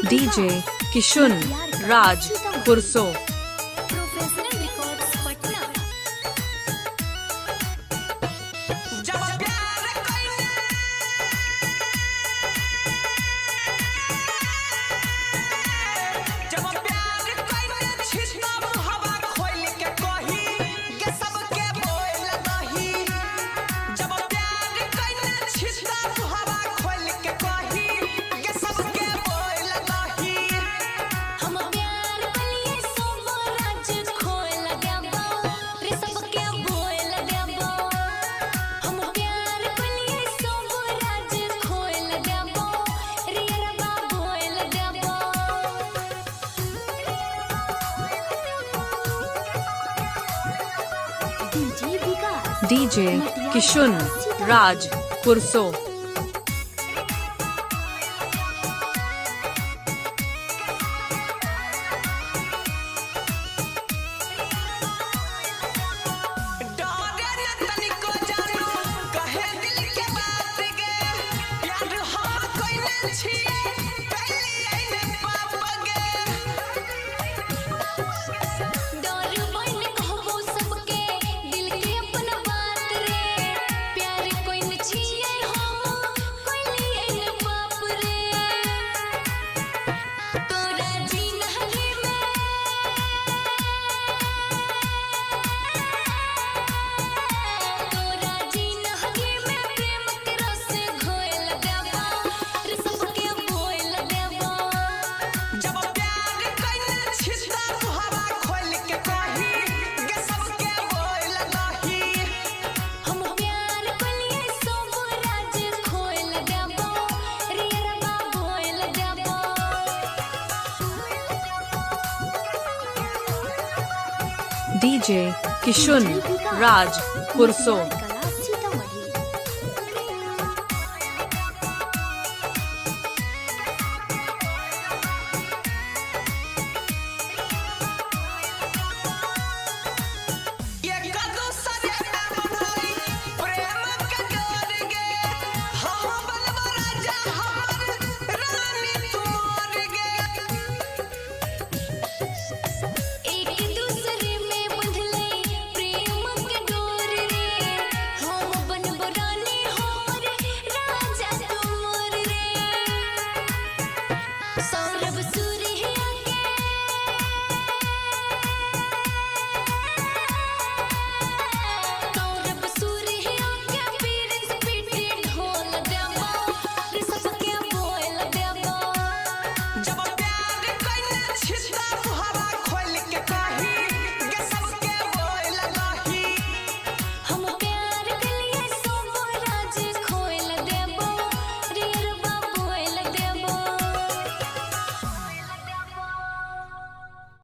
DJ Kishun Raj Kurso. Professional records Patna. जब प्यार कइले, जब प्यार कइले छितब हवा खोल के कही के सबके बोल दही। जब प्यार कइले छितब हवा खोल के कही के सबके बोल दही। हम प्यार कलिए सोबो राज खोल देबो रे सबके बोल देबो। हम प्यार कलिए सोबो राज खोल देबो रे रबा बोल देबो। DJ Vikas. DJ Kishun Raj Kurso. डरे न तनिको जानू कहे दिल के बात गे, प्यार हम कइले छिए कइलिए ने पाप गे। डर बन कहबो सबके दिल के अपन बात रे, प्यार कोई न छिए हम कोई न बाप रे। तोरा जीना रे में, तोरा जीना रे में प्रेम के रस घोल देबो रे सबके बोल देबो। जब प्यार कइले छितब हवा खोल के कही गे सबके बोल दही। हम प्यार कलिए सोबो राज खोल देबो रे रबा बोल देबो। DJ Kishun Raj Kurso.